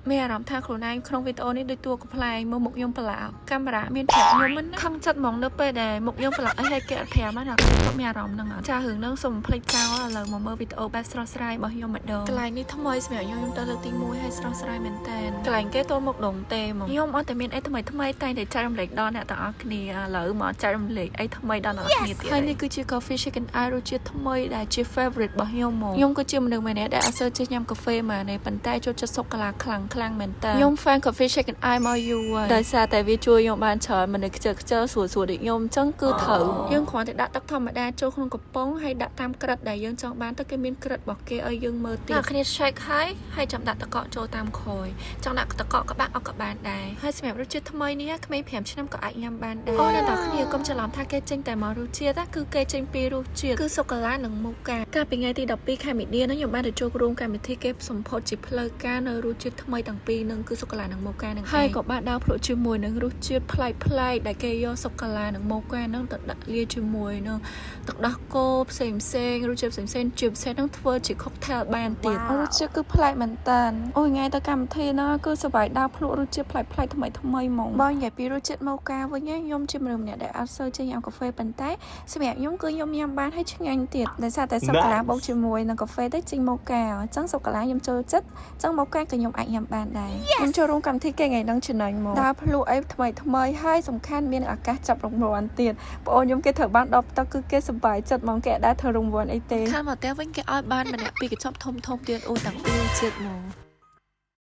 មានអារម្មណ៍ថាខ្លួនឯងក្នុងវីដេអូនេះដូចតួកំប្លែងមើលមុខខ្ញុំប្រឡាក់កាមេរ៉ាមានប្រាប់ខ្ញុំណាខឹងចិត្តហ្មងនៅពេលដែលមុខខ្ញុំប្រឡាក់អីឲ្យគេអត់ប្រាប់ណាគាត់មានអារម្មណ៍ហ្នឹងអត់ចារឿងហ្នឹងសូមភ្លេចចោលឥឡូវមកមើលវីដេអូបែបស្រស់ស្រាយរបស់ខ្ញុំម្ដងកន្លែងនេះថ្មីសម្រាប់ខ្ញុំខ្ញុំទៅលើកទី1ហើយស្រស់ស្រាយមែនតើកន្លែងគេទល់មុខដងទេហ្មងខ្ញុំអត់តែមានអីថ្មីថ្មីតែងតែចែករំលែកដល់អ្នកទាំងអស់គ្នាឥឡូវមកចែករំលែកអីថ្មីដល់អ្នកទាំងអស់គ្នាទៀតហើយនេះគឺជា coffee shaken ice រសជាតិថ្មីដែលជា favorite របស់ខ្ញុំហ្មងខ្ញុំក៏ជាមនុស្សម្នាក់ដែលអត់សូវចេះញ៉ាំកាហ្វេមកនេះប៉ុន្តែចូលចិត្តសូកូឡាខ្លាំងខ្លាំងមែនតើខ្ញុំ fan coffee shaken ice មកយូរហើយដោយសារតែវាជួយខ្ញុំបានច្រើនមនុស្សខ្ជិលខ្ជិលស្រួលស្រួលដូចខ្ញុំអញ្ចឹងគឺត្រូវយើងគ្រាន់តែដាក់ទឹកធម្មតាចូលក្នុងកំប៉ុងហើយដាក់តាមក្រិតដែលយើងចង់បានទៅគេមានក្រិតរបស់គេឲ្យយើងមើលទៀតអ្នកគ្នា shake ហើយហើយចាំដាក់ទឹកកកចូលតាមក្រោយចង់ដាក់ទឹកកកក៏បានអត់ក៏បានដែរហើយសម្រាប់រសជាតិថ្មីនេះក្មេង5ឆ្នាំក៏អាចញ៉ាំបានដែរអូអ្នកទាំងគ្នាកុំច្រឡំថាគេចេញតែមករសជាតិណាគឺគេចេញពីរសជាតិគឺសូកូឡានិងមូកាកាលពីថ្ងៃទី12ខែមីនានោះខ្ញុំបានទៅចូលរួមកម្មវិធីគេសម្ពោធជាផ្លូវការនៅរសជាតិថ្មីទាំងពីរនឹងគឺសូកូឡានិងមូកានឹងហើយក៏បានដើរភ្លក់ជាមួយនឹងរសជាតិប្លែកប្លែកដែលគេយកសូកូឡានិងមូកានឹងទៅដាក់លាយជាមួយនឹងទឹកដោះគោផ្សេងផ្សេងរសជាតិផ្សេងផ្សេងជាពិសេសនឹងធ្វើជា cocktail បានទៀតរសជាតិគឺប្លែកមែនតើអូយថ្ងៃទៅកម្មវិធីហ្នឹងគឺសប្បាយដើរភ្លក់រសជាតិប្លែកប្លែកថ្មីថ្មីហ្មងបើនិយាយពីរសជាតិមូកាវិញខ្ញុំជាមនុស្សម្នាក់ដែលអត់សូវចេះញ៉ាំកាហ្វេប៉ុន្តែសម្រាប់ខ្ញុំគឺខ្ញុំញ៉ាំបានហើយឆ្ងាញ់ទៀតដោយសារតែសូកូឡាបូកជាមួយនឹងកាហ្វេទៅចេញមូកាអញ្ចឹងសូកូឡាខ្ញុំចូលចិត្តអញ្ចឹងមូកាក៏ខ្ញុំអាចញ៉ាំបានដែរខ្ញុំចូលរួមកម្មវិធីគេថ្ងៃហ្នឹងចំណេញមកដើរភ្លក់អីថ្មីថ្មីហើយសំខាន់មានឱកាសចាប់រង្វាន់ទៀតបងអូនខ្ញុំគេត្រូវបាន10ទឹកគឺគេសប្បាយចិត្តហ្មងគេអត់ដែលធ្វើរង្វាន់អីទេខាងមកផ្ទះវិញគេឲ្យបានម្នាក់ពីរកញ្ចប់ធំធំទៀតអូតាំងពីជាតិហ្មង។